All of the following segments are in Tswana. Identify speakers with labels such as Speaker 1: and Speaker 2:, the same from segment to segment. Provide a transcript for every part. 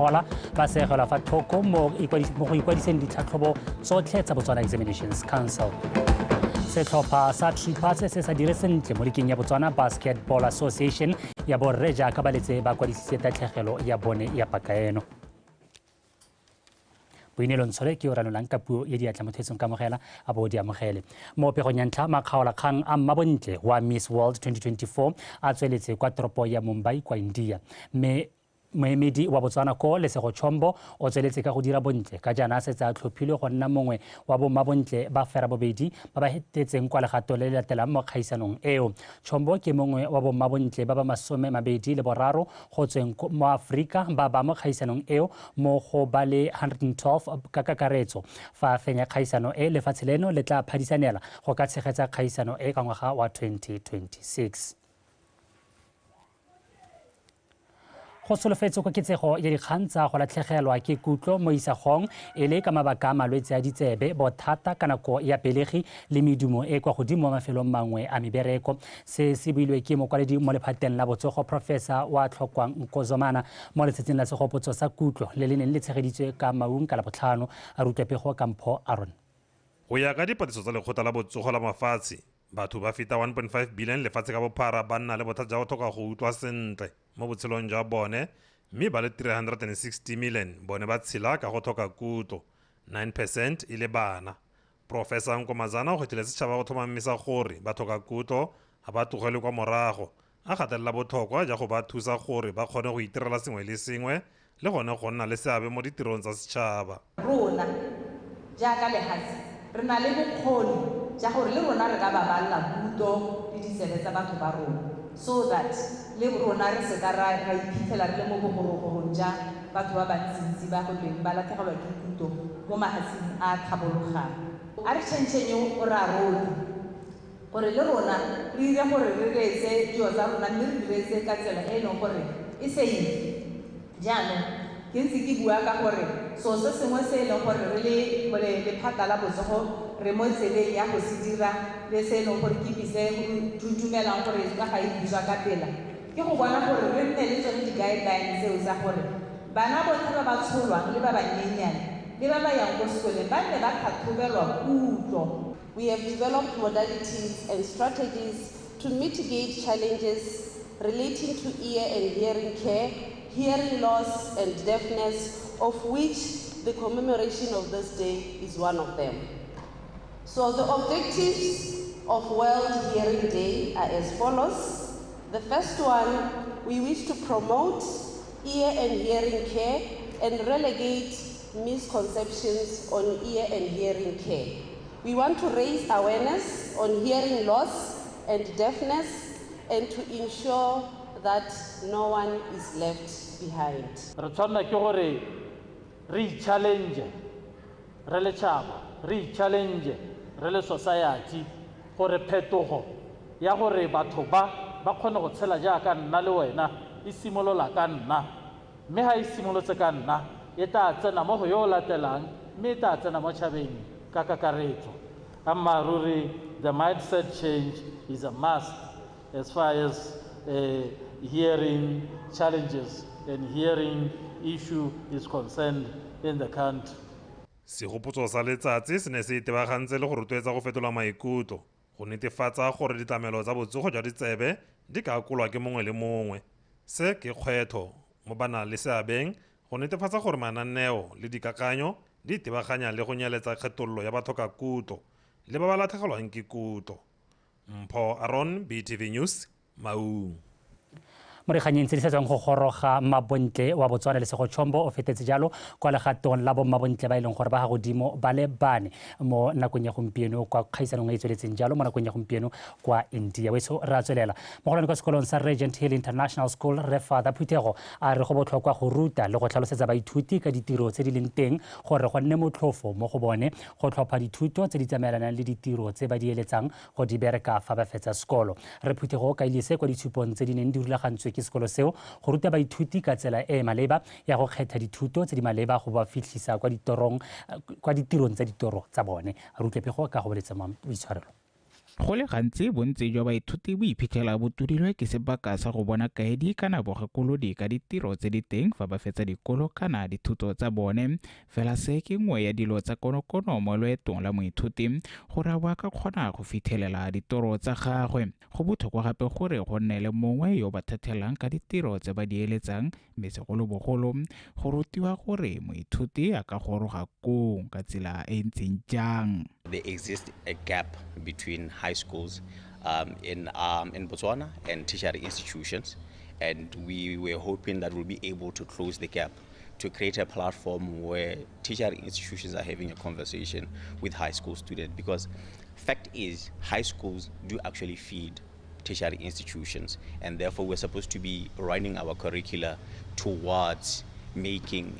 Speaker 1: Gola ba segelwa fa thoko mo go ikwadiseng ditlhatlhobo tsotlhe tsa Botswana Examinations Council. Setlhopha sa Trippers se sa dire sentle mo liking ya Botswana Basketball Association ya borre jaaka ba letse ba kwadisitse tatlhegelo ya bone ya paka eno. Boineelo Ntshole ke yo ranolang ka puo ya diatla mo thetsong kamogela a bo di amogele. Mo pegong ya ntlha, makgaolakgang a mmabontle wa Miss World 2024 a tsweletse kwa toropo ya Mumbai kwa India. Mme moemedi wa Botswana ko Lesego Chombo o tsweletse ka go dira bontle ka jaana a setse a tlhophilwe go nna mongwe wa bommabontle ba ferabobedi ba ba hetetseng kwa legato le le latelang mo kgaisanong eo. Chombo ke mongwe wa bommabontle ba ba 23 go tsweng mo Aforika ba ba mo kgaisanong eo mo go ba le 112 ka kakaretso. Fa a fenya kgaisano e, lefatshe leno le tla phadisanela go ka tshegetsa kgaisano e ka ngwaga wa 2026. Go solofetse koketsego ya dikgang tsa go latlhegelwa ke kutlo mo isagong e le ka mabaka a malwetse a ditsebe, bothata ka nako ya pelegi le medumo e kwa godimo mo mafelong mangwe a mebereko. Se se builwe ke mokwaledi mo lephateng la botsogo Professor wa Tlhokwang Nkozomana mo letsatsing la segopotso sa kutlo le le neng le tshegeditswe ka Maung ka Labotlhano. A rutwa pego ka Mpho Aron.
Speaker 2: Go ya ka dipatlisiso tsa lekgotla la botsogo la mafatshe, batho ba feta 1.5 billion lefatshe ka bophara ba nna le bothata jwa go tlhoka go utlwa sentle mo botshelong jwa bone, mme ba le 360 million bone ba tshela ka go tlhoka kutlo, 9% e le bana. Professor Nkomazana o kgethile setšhaba go tlhomamisa gore ba tlhoka kutlo ga ba tlogelwe kwa morago, a gatelela botlhokwa jwa go ba thusa gore ba kgone go itirela sengwe le sengwe le gone go nna le seabe mo ditirong tsa setšhaba.
Speaker 3: Rona jaaka lehatshe re na le bokgoni ja gore le rona re ka baballa kutlo le ditsebe tsa batho ba rona, so that le rona re se ka ra iphitlhela re le mo bogorogorong ja batho ba bantsintsi ba go tweng ba latlhegelwa ke kutlo mo mahatsheng a tlhabologang. A re tšhentšheng o ra rotlhe gore le rona re dire gore re reetse dilo tsa rona mme re diretse ka tsela e leng gore e safe. Jaanong ke ntse ke bua ka gore so se sengwe se e leng gore re le lephata la botsogo re mo tseleng ya go se dira le se e leng gore ke bise re dumelang gore ka ga e bitswa ka pela ke go bona gore re nne le tsone di-guidelines tseo tsa gore bana botlhe ba ba tsholwang le ba banyenyane le ba ba yang ko sekoleng ba nne ba tlhatlhobelwa kutlo.
Speaker 4: We have developed modalities and strategies to mitigate challenges relating to ear and hearing care, hearing loss and deafness, of which the commemoration of this day is one of them. So the objectives of World Hearing Day are as follows. The first one, we wish to promote ear and hearing care and relegate misconceptions on ear and hearing care. We want to raise awareness on hearing loss and deafness and to ensure that no one is left behind.
Speaker 5: Re tshwanela ke gore re challenge re le tšhaba, re challenge re le society gore phetogo ya gore batho ba ba kgone go tshela jaaka nna le wena e simolola ka nna, mme ha e simolotse ka nna e tla tsena mo go yo latelang, mme e tla tsena mo tšhabeng ka kakaretso. Ammaaruri, the mindset change is a must as far as hearing challenges and hearing issue is concerned in the country.
Speaker 2: Segopotso sa letsatsi se ne se itebagantse le go rotloetsa go fetola maikutlo go netefatsa gore ditlamelo tsa botsogo jwa ditsebe di ka akolwa ke mongwe le mongwe. Se ke kgwetlho mo ba nang le seabeng go netefatsa gore mananeo le dikakanyo di itebaganya le go nyeletsa kgethololo ya batlhokakutlo le ba ba latlhegelwang ke kutlo. Mpho Aron, BTV News, Maung.
Speaker 1: Mo dikganyeng tse di sa tswang go goroga, mmabontle wa Botswana Lesego Chombo o fetetse jalo kwa legatong la bommabontle ba e leng gore ba ga godimo ba le bane mo nakong ya gompieno kwa kgaisanong e e tsweletseng jalo mo nakong ya gompieno kwa India. Weso re a tswelela. Mogolwane kwa sekolong sa Regent Hill International School, Rre Father Phuthego, a re go botlhokwa go ruta le go tlhalosetsa baithuti ka ditiro tse di leng teng gore go nne motlhofo mo go bone go tlhopha dithuto tse di tsamaelanang le ditiro tse ba di eletsang go di bereka fa ba fetsa sekolo. Rre Phuthego o kaile se kwa ditshupong tse di neng di rulagantswe ke sekolo seo go ruta baithuti ka tsela e e maleba ya go kgetha dithuto tse di maleba go ba fitlhisa kwa ditorong kwa ditirong tsa ditoro tsa bone. A re utlwe pego ka go boletse boitshwarelo.
Speaker 6: Go le gantsi bontsi jwa baithuti bo iphitlhela bo tudilwe ke sebaka sa go bona kaedi kana bogakolodi ka ditiro tse di teng fa ba fetsa dikolo kana dithuto tsa bone. Fela se ke nngwe ya dilo tsa konokono mo loetong la moithuti gore a bo a ka kgona go fitlhelela ditoro tsa gagwe. Go botlhokwa gape gore go nne le mongwe yo ba thathelang ka ditiro tse ba di eletsang, mme segolobogolo go rutiwa gore moithuti a ka goroga koo ka tsela e ntseng jang.
Speaker 7: There exists a gap between high schools in Botswana and tertiary institutions, and we were hoping that we'll be able to close the gap to create a platform where tertiary institutions are having a conversation with high school students, because fact is high schools do actually feed tertiary institutions, and therefore we're supposed to be running our curricula towards making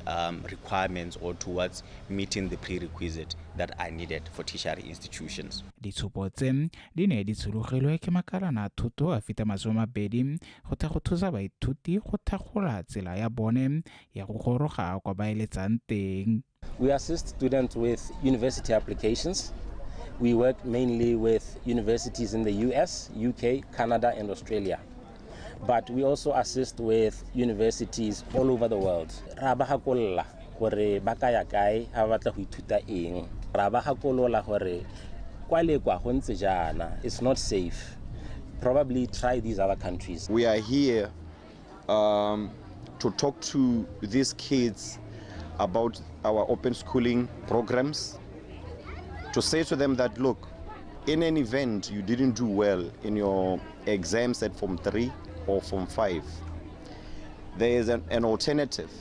Speaker 7: requirements or towards meeting the prerequisite that are needed for tertiary institutions.
Speaker 6: Ditshupo tse di ne di tshologilwe ke makalana a thuto a feta 20 go tla go thusa baithuti go thagola tsela ya bone ya go goroga kwa ba eletsang teng.
Speaker 8: We assist students with university applications. We work mainly with universities in the US, UK, Canada and Australia. But we also assist with universities all over the world. Ra ba gakolola gore ba ka ya kae ha ba batla go ithuta eng. Ra ba gakolola gore kwa le kwa go ntse jaana, it's not safe. Probably try these other countries.
Speaker 9: We are here to talk to these kids about our open schooling programs, to say to them that, look, in an event you didn't do well in your exams at Form 3 or Form 5, there is an alternative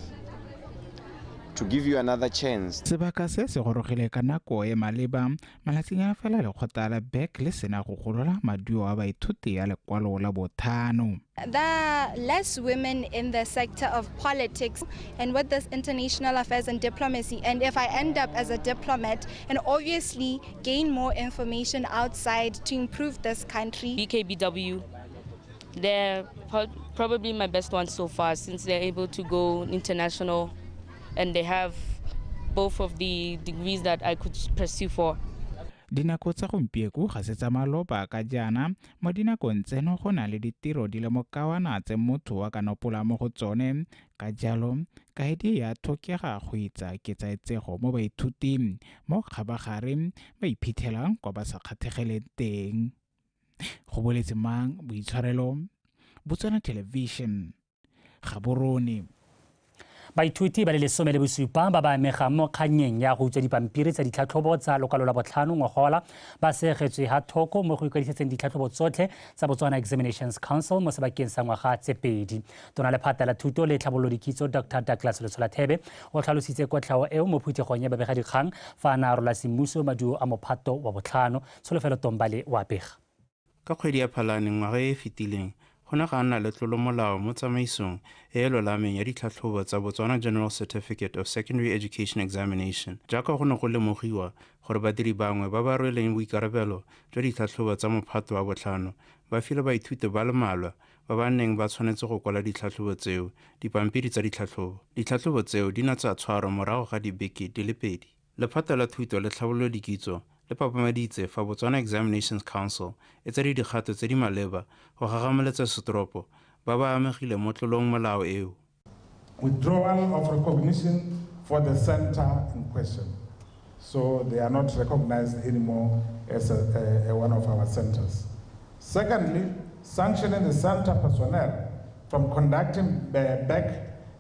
Speaker 9: to give you another chance.
Speaker 6: Sebaka se se gorogile ka nako e maleba malatsing a fela lekgotla la BEC le sena go golola maduo a baithuti ya lekwalo la bothano.
Speaker 10: There are less women in the sector of politics, and with this international affairs and diplomacy, and if I end up as a diplomat and obviously gain more information outside to improve this country.
Speaker 11: BKBW, they're probably my best ones so far, since they're able to go international and they have both of the degrees that I could pursue for.
Speaker 6: Dinako tsa gompieko ga se tsa maloba ka jaana mo dinakong tseno go na le ditiro di le mokawana tse motho a ka nopola mo go tsone, ka jalo kaedi ya tlhokega go itsa ketsaetsego mo baithuting mo kgabagare ba iphitlhelang kwa ba sa kgatlhegeleng teng. Go boletse mang boitshwarelo, Botswana Television, Gaborone.
Speaker 1: Baithuti ba le 17 ba ba amegang mo kgannyeng ya go utswa dipampiri tsa ditlhatlhobo tsa lokwalo la botlhano ngogola ba segetswe ha thoko mo go ikwadisetseng ditlhatlhobo tsotlhe tsa Botswana Examinations Council mo sebakeng sa ngwaga tse 2. Tona lephata la thuto le tlhabololo dikitso Dr. Douglas Letsholathebe o tlhalositse kotlhao eo mo phuthegong ya babegadikgang fa a na a rola semmuso maduo a mophato wa botlhano. Tsholofelo Tombale wa pega.
Speaker 12: Ka kgwedi ya Phalane ngwaga e e fetileng go ne ga nna le tlolomolao mo tsamaisong e e lolameng ya ditlhatlhobo tsa Botswana General Certificate of Secondary Education Examination, jaaka go ne go lemogiwa gore badiri bangwe ba ba rweleng boikarabelo jwa ditlhatlhobo tsa mophato wa botlhano ba file baithuti ba le mmalwa ba ba neng ba tshwanetse go kwala ditlhatlhobo tseo dipampiri tsa ditlhatlhobo. Ditlhatlhobo tseo di ne tsa tshwarwa morago ga dibeke di le 2. Lephata la Thuto le Tlhabololo Dikitso le papamaditse fa Botswana Examinations Council e tsere dikgato tse di maleba go gagameletsa setoropo ba ba amegile mo tlolong molao eo.
Speaker 13: Withdrawal of recognition for the center in question. So they are not recognized anymore as a one of our centers. Secondly, sanctioning the center personnel from conducting back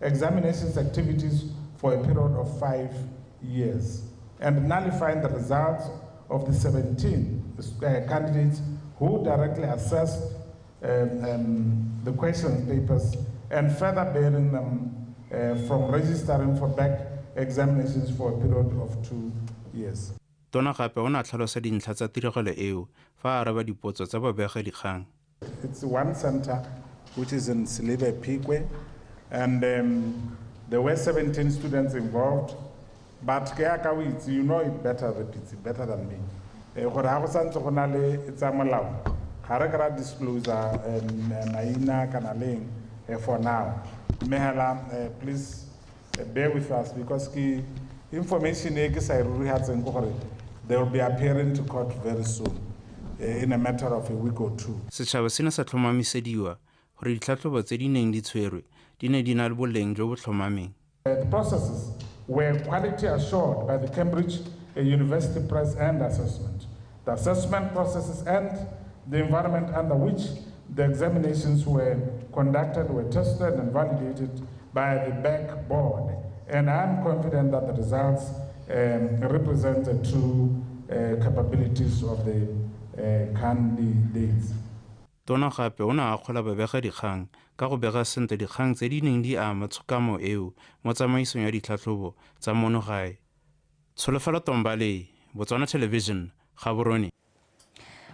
Speaker 13: examinations activities for a period of 5 years and nullifying the results of the 17 candidates who directly assessed the question papers and further barring them from registering for back examinations for a period of 2 years.
Speaker 12: Tona gape o ne a tlhalosa dintlha tsa tiragalo eo fa a araba dipotso tsa babegadikgang.
Speaker 13: It's one center which is in Selibe Phikwe, and there were 17 students involved. But you know it better, repeats it better than me. Gore ha go santse go na le tsa molao, ga re kry-a disclosure maina kana leng for now. Mme hela, please bear with us because ke information e ke sa e rurihatseng ke gore they will be appearing to court very soon. in a matter of a week or two.
Speaker 12: Setšhaba se ne sa tlhomamisediwa gore ditlhatlhobo tse di neng di tshwerwe di ne di na le boleng jo bo tlhomameng.
Speaker 13: The processes were quality assured by the Cambridge University Press and Assessment. The assessment processes and the environment under which the examinations were conducted were tested and validated by the BEC board. And I'm confident that the results represent the true capabilities of the candidates.
Speaker 12: Tona gape o ne a akgola babegadikgang ka go bega sentle dikgang tse di neng di ama tshokamo eo mo tsamaisong ya ditlhatlhobo tsa mono gae. Tsholofelo Tombale, Botswana Television, Gaborone.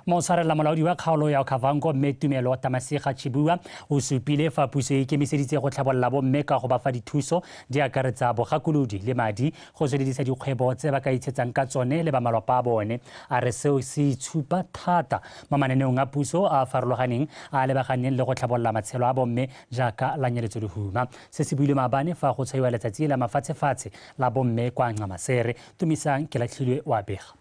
Speaker 1: Motshwarela molaodi wa kgaolo ya Okavango mme Tumelo Tamasega Chibua o supile fa puso e ikemiseditse go tlhabolola bomme ka go ba fa dithuso di akaretsa bogakolodi le madi go tsweledisa dikgwebo tse ba ka itshetsang ka tsone le ba malapa a bone. A re seo se itshupa thata mo mananeong a puso a a farologaneng a lebaganeng le go tlhabolola matshelo a bomme jaaka la nyeletso lehuma. Se se buile maabane fa go tshwaiwa letsatsi la mafatshefatshe la bomme kwa Ncamasere. Tumisang Kelatlhilwe wa bega.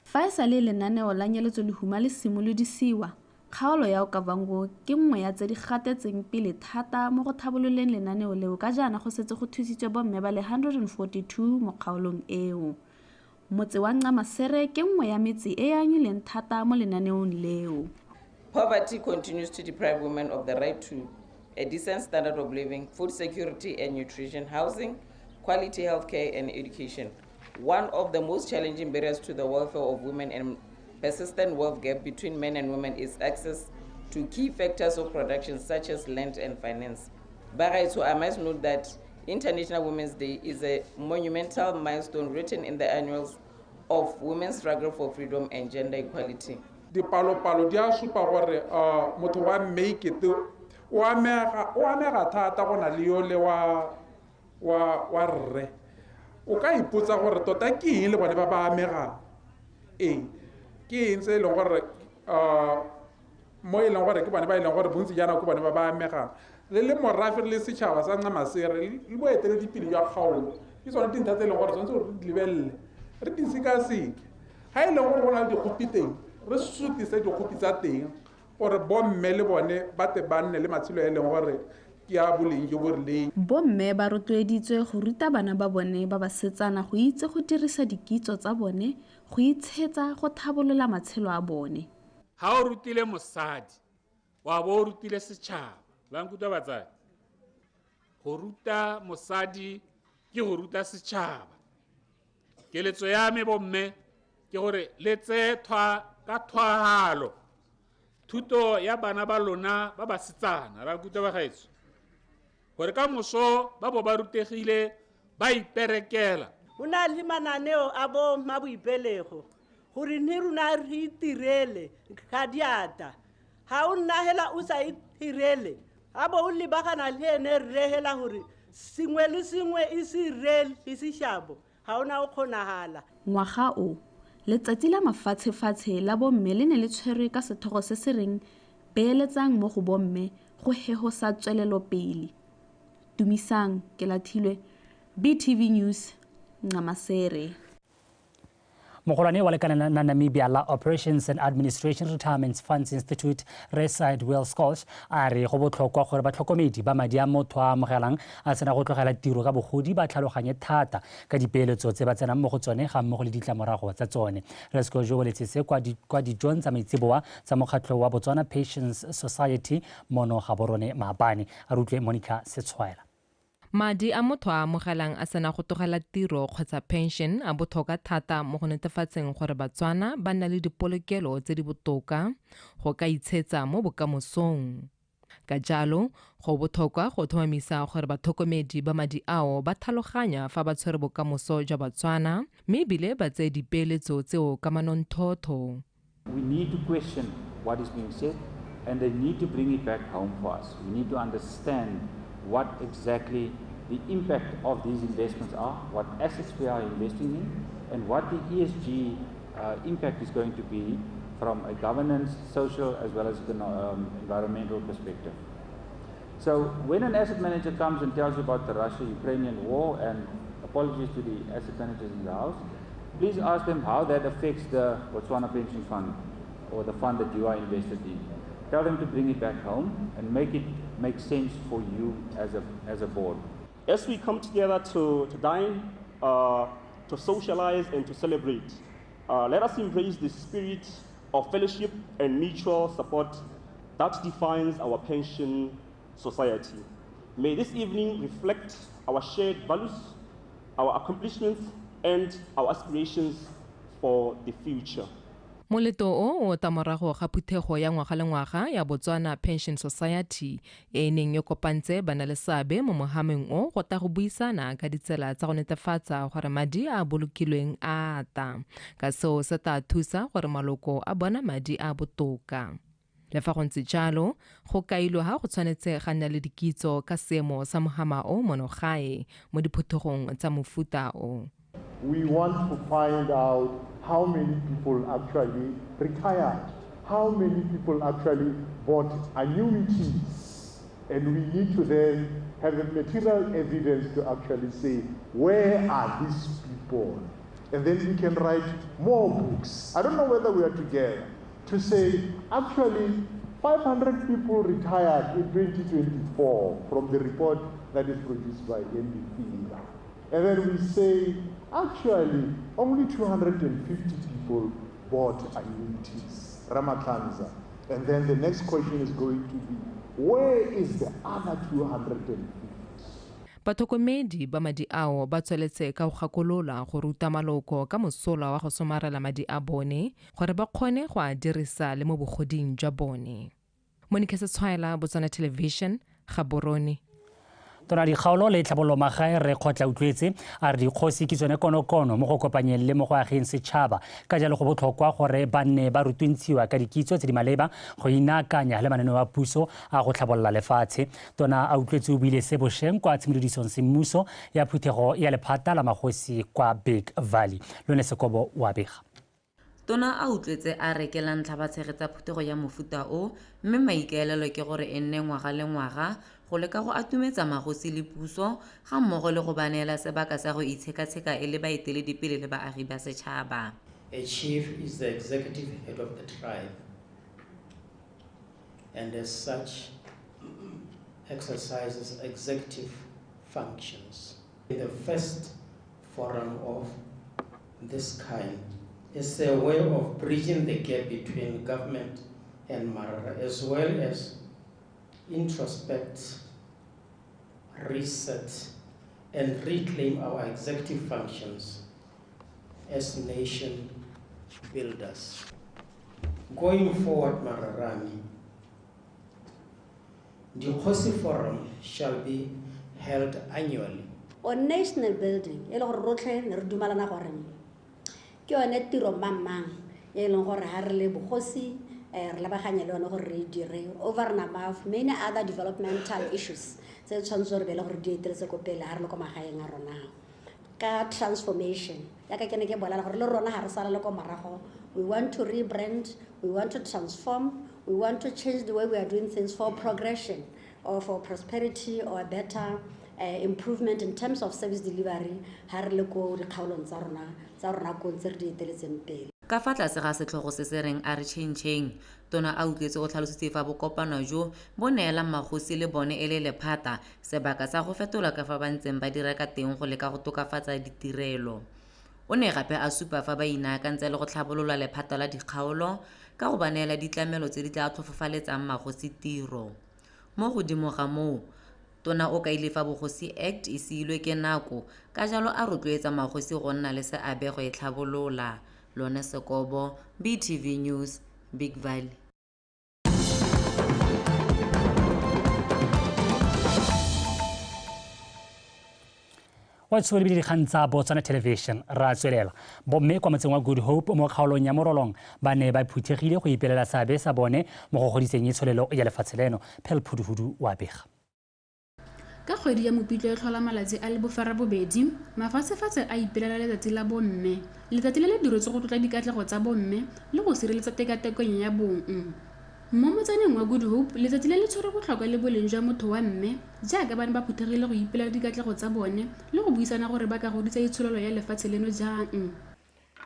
Speaker 14: Fa e sale lenaneo la nyeletso lehuma le simolodisiwa, kgaolo ya Okavango ke nngwe ya tse di gatetseng pele thata mo go tlhabololeng lenaneo leo ka jaana go setse go thusitswe bomme ba le 142 mo kgaolong eo. Motse wa Ncamasere ke nngwe ya metse e e anyileng thata mo lenaneong leo.
Speaker 15: Poverty continues to deprive women of the right to a decent standard of living, food security and nutrition, housing, quality health care and education. One of the most challenging barriers to the welfare of women and persistent wealth gap between men and women is access to key factors of production such as land and finance. Bagaitso, I must note that International Women's Day is a monumental milestone written in the annuals of women's struggle for freedom and gender equality.
Speaker 16: Dipalopalo di a supa gore motho wa mme ikete o amega thata go na le yole wa rre. O ka ipotsa gore tota ke eng le bone ba ba amegang, eng ke eng se e leng gore mo e leng gore ke bone ba e leng gore bontsi jaana ke bone ba ba amegang. Le le morafe le setšhaba sa Ncamasere le boeteledipele jwa kgaolo ke tsone dintlha tse e leng gore tshwanetse gore re di lebelele, re di sekaseke. Ga e leng gore go na le dikgopi teng, re sutise dikgopi tsa teng gore bomme le bone ba te ba nne le matshelo e leng gore ke a boleng jo bo rileng.
Speaker 14: Bomme ba rotloeditswe go ruta bana ba bone ba basetsana go itse go dirisa dikitso tsa bone go itshetsa go tlhabolola matshelo a bone.
Speaker 17: Ha o rutile mosadi wa bo o rutile setšhaba, la nkutlwa batsadi? Go ruta mosadi ke go ruta setšhaba. Keletso ya me bomme ke gore le tseye ka thwahalo thuto ya bana ba lona ba basetsana, la nkutlwa bagaetsho, gore ka moso ba bo ba rutegile ba iperekela.
Speaker 18: Go na le mananeo a bo mmaboipelego gore ne rona re itirele ka diata. Ga o nna hela o sa itirele, a bo o lebagana le ene rre hela gore sengwe le sengwe e se irele le sešabo, ga ona o kgonagala.
Speaker 14: Ngwaga o, letsatsi la mafatshefatshe la bomme le ne le tshwerwe ka setlhogo se se reng beeletsang mo go bomme go hehosa tswelelopele. Tumisang Kelathilwe, BTV News, Ncamasere.
Speaker 1: Mogolwane wa lekala la Namibia la Operations and Administration Retirement Funds Institute, Reside Will Scott, a re go botlhokwa gore batlhokomedi ba madi a motho a amogelang a sena go tlogela tiro ka bogodi ba tlhaloganye thata ka dipeeletso tse ba tsenang mo go tsone ga mmogo le ditlamorago tsa tsone. Resco jo boletse se kwa dijong tsa maitseboa tsa mokgatlho wa Botswana Patients Society mono Gaborone maabane. A re utlwe Monica Setshwaela.
Speaker 19: Madi a motho a amogelang a sena go tlogela tiro kgotsa pension a botlhokwa thata mo go netefatseng gore Batswana ba nna le dipolokelo tse di botoka go ka itshetsa mo bokamosong. Ka jalo, go botlhokwa go tlhomamisa gore batlhokomedi ba madi ao ba tlhaloganya fa ba tshwere bokamoso jwa Batswana mme ebile ba tseye dipeeletso tseo ka manontlhotlho.
Speaker 20: We need to question what is being said and they need to bring it back home for us. We need to understand what exactly the impact of these investments are, what assets we are investing in, and what the ESG impact is going to be from a governance, social, as well as environmental perspective. So when an asset manager comes and tells you about the Russia-Ukrainian war, and apologies to the asset managers in the house, please ask them how that affects the Botswana Pension Fund. or the fund that you are invested in. Tell them to bring it back home and make it make sense for you as a board.
Speaker 21: As we come together to dine, to socialize and to celebrate, let us embrace the spirit of fellowship and mutual support that defines our pension society. May this evening reflect our shared values, our accomplishments, and our aspirations for the future.
Speaker 19: Moleto o o tla morago ga phuthego ya ngwaga le ngwaga ya Botswana Pension Society e e neng e kopantse banaleseabe mo mohameng o go tla go buisana ka ditsela tsa go netefatsa gore madi a a bolokilweng a ata. Ka seo se tla thusa gore maloko a bona madi a botoka. Le fa go ntse jalo, go kailwe ha go tshwanetse ga nna le dikitso ka seemo sa mohama o mono gae mo diphuthegong tsa mofuta o.
Speaker 22: We want to find out how many people actually retired, how many people actually bought annuities. And we need to then have the material evidence to actually say, where are these people? And then we can write more books. I don't know whether we are together to say, actually, 500 people retired in 2024 from the report that is produced by NDP. And then we say, actually, only 250 people bought annuities, Ramatlanza. And then the next question is going to be, where is the other 250?
Speaker 19: Batlhokomedi ba madi ao ba tsweletse ka go gakolola go ruta maloko ka mosola wa go somarela madi a bone gore ba kgone go a dirisa le mo bogoding jwa bone. Monica Setshwaela, Botswana Television, Gaborone.
Speaker 1: Tona dikgaolo le tlhabololo magae re Kgotla Utlwetse a re dikgosi ke tsone konokono mo go kopanyeng le mo go ageng setšhaba, ka jalo go botlhokwa gore ba nne ba rutuntshiwa ka dikitso tse di maleba go inaakanya le mananeo a puso a go tlhabolola lefatshe. Tona a Utlwetse o buile se bošeng kwa tshimolodisong semmuso ya phuthego ya lephata la magosi kwa Big Valley. Lone Sekobo wa bega.
Speaker 23: Tona a Utlwetse a re ke la ntlha ba tshegetsa phuthego ya mofuta o, mme maikaelelo ke gore e nne ngwaga le ngwaga go leka go atumetsa magosi le puso ga mmogo le go ba neela sebaka sa go itshekatsheka e le baeteledipele le baagi ba setšhaba.
Speaker 24: A chief is the executive head of the tribe, and as such exercises executive functions. The first forum of this kind is a way of bridging the gap between government and Marara, as well as introspect, reset, and reclaim our executive functions as nation builders. Going forward, Mararami, the Kgosi Forum shall be held annually.
Speaker 25: On national building, e le gore rotlhe ne re dumalana gore ke yone tiro mang e leng gore ha re le bogosi re lebaganye le yone gore re dire over and above many other developmental issues tse tshwanetse re be le gore di eteletse ko pele ha re le ko magaeng a rona. Ka transformation yaka ke ne ke bolela gore le rona ha re sala le ko morago, we want to rebrand, we want to transform, we want to change the way we are doing things for progression or for prosperity or better improvement in terms of service delivery ha re le ko dikgaolong tsa rona ko ntse re di eteletseng pele.
Speaker 23: Ka fa tlase ga setlhogo se se reng a re tšhentšheng, Tona a Utlwetse o tlhalositse fa bokopano jo bo neelang magosi le bone e le lephata sebaka sa go fetola ka fa ba ntseng ba dira ka teng go leka go tokafatsa ditirelo. O ne gape a supa fa ba inaakantse le go tlhabolola lephata la dikgaolo ka go ba neela ditlamelo tse di tla tlhofofaletsang magosi tiro. Mo godimo ga moo, Tona o kaile fa Bogosi Act e siilwe ke nako, ka jalo a rotloetsa magosi go nna le seabe go e tlhabolola. Lone Sekobo, BTV News, Big Valley.
Speaker 1: Wa tsho lebile dikgang tsa Botswana Television ra tswelela. Bomme kwa motseng wa Good Hope mo kgaolong ya Morolong ba ne ba phuthegile go ipelela seabe sa bone mo go godiseng itsholelo ya lefatshe leno. Phel Phuduhudu wa bega.
Speaker 26: Ka kgwedi ya Mopitlo e tlhola malatsi a le 82, mafatshefatshe a ipelela letsatsi la bomme. Letsatsi le le diretswe go tlotla dikatlego tsa bomme le go sireletsa tekatekanyo ya bong. Mo motsaneng wa Good Hope, letsatsi le le tshwere botlhokwa le boleng jwa motho wa mme, jaaka ba ne ba phuthegile go ipelela dikatlego tsa bone le go buisana gore ba ka godisa itsholelo ya lefatshe leno jang.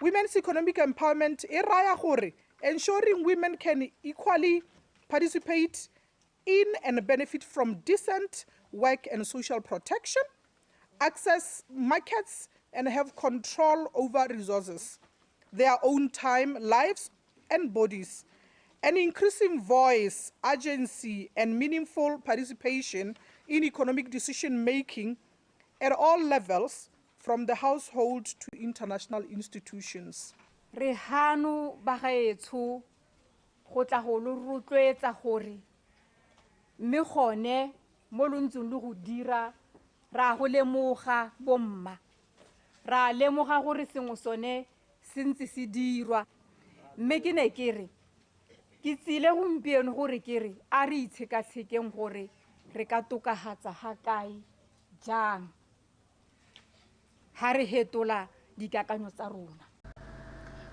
Speaker 27: Women's economic empowerment e raya gore
Speaker 2: Ensuring women can equally participate in and benefit from decent work and social protection, access markets, and have control over resources, their own time, lives, and bodies, and increasing voice, agency, and meaningful participation in economic decision-making at all levels, from the household to international institutions.
Speaker 3: Re hano bagaetsho go tla go lo rotloetsa gore mme gone mo lo ntseng le go dira ra go lemoga bomma, ra lemoga gore sengwe sone se ntse se dirwa. Mme ke ne ke re ke tsile gompieno gore ke re a re itshekatshekeng gore re ka tokafatsa ga kae jang ha re hetola dikakanyo tsa rona.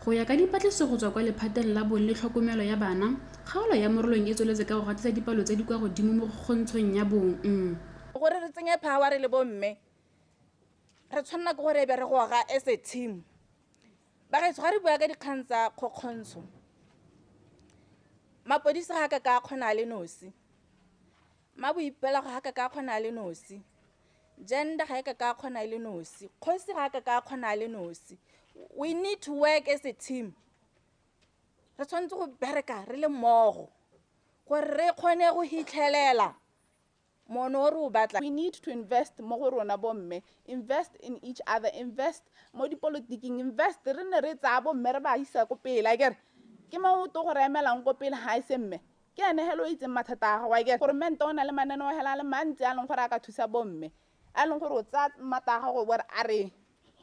Speaker 26: Go ya ka dipatlisiso go tswa kwa lephateng la bong le tlhokomelo ya bana, kgaolo ya Morolong e tsweletse ka go gatisa dipalo tse di kwa godimo mo kgontshong ya bong.
Speaker 4: Gore re tsenye power re le bomme, re tshwanela ke gore e be re goga as a team. Bagaetsho, ga re bua ka dikgang tsa kgokgontsho, mapodisa ga ka ka kgona le nosi, maboipelego ga ka ka kgona le nosi, gender ga e ka ka kgona le nosi, kgosi ga ka ka kgona le nosi. We need to work as a team. Re tshwanetse go bereka re le mmogo gore re kgone go hitlhelela mono o re o batla.
Speaker 5: We need to invest mo go rona bomme, invest in each other, invest mo dipolotiking, invest re nne re tsaya bomme re ba isa ko pele. Akere ke maoto go re emelang ko pele ga e se mme ke ene helo o itseng mathata a gago. Akere goromente o na le mananeo hela a le mantsi a leng gore a ka thusa bomme, a leng gore o tsaya maata a gago gore a re